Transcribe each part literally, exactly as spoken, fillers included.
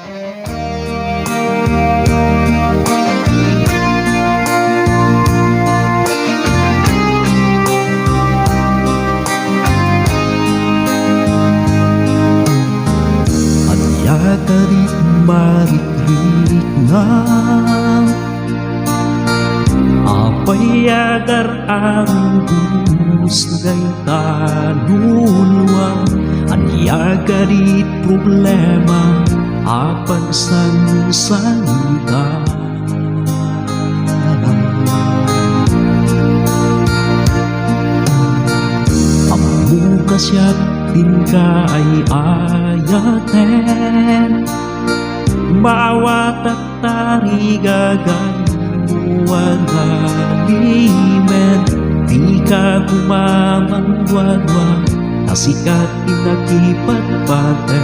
Ania kadit marikriknam? Apay a dar-arubos dayta luluam? Ania kadit problema a pagsangsangita? Ammok a siak ti inka ay-ayaten, maawatak tarigagaymo a nalimed. Dika koma mangduadua, ta sika ti nakipatpateg.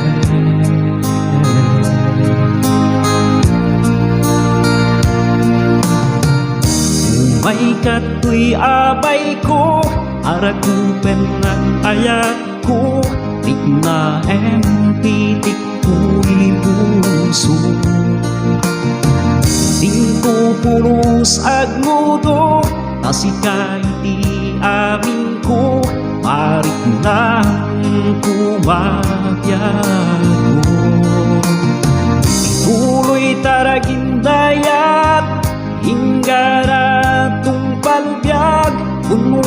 Umayka toy abayko, arakupennak ayatko, riknaem ti tikko iti puso. Dinto pulos agnudo, ta sika iti aminko, mariknam koma ti ayatko. Ituloyta ragindayat, inggana tungpal biag,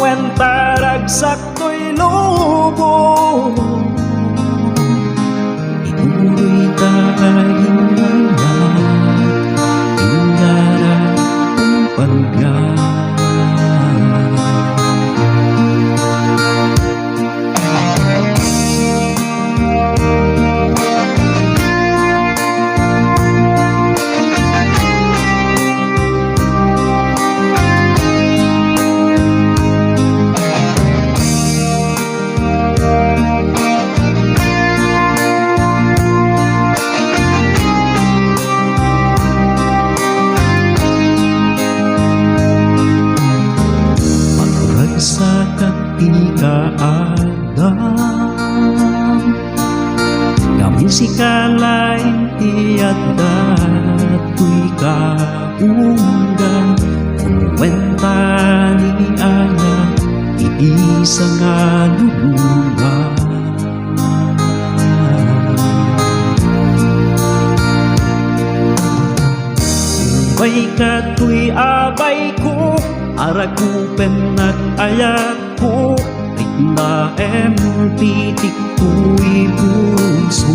wen ta ragsak toy lubong. Ituloyta ragindayat, inggana tungpal biag. Agragsakan ti kaadam, ngem sika laeng ti adda toy kaunggan, wen ta ni ayat iti sangalubongan. Umayka toy abayko, arakupennak ayatko, riknaem ti tikko iti puso.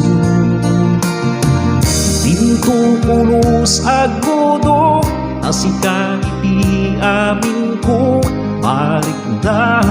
Dinto pulos agnudo, ta sika iti aminko, mariknam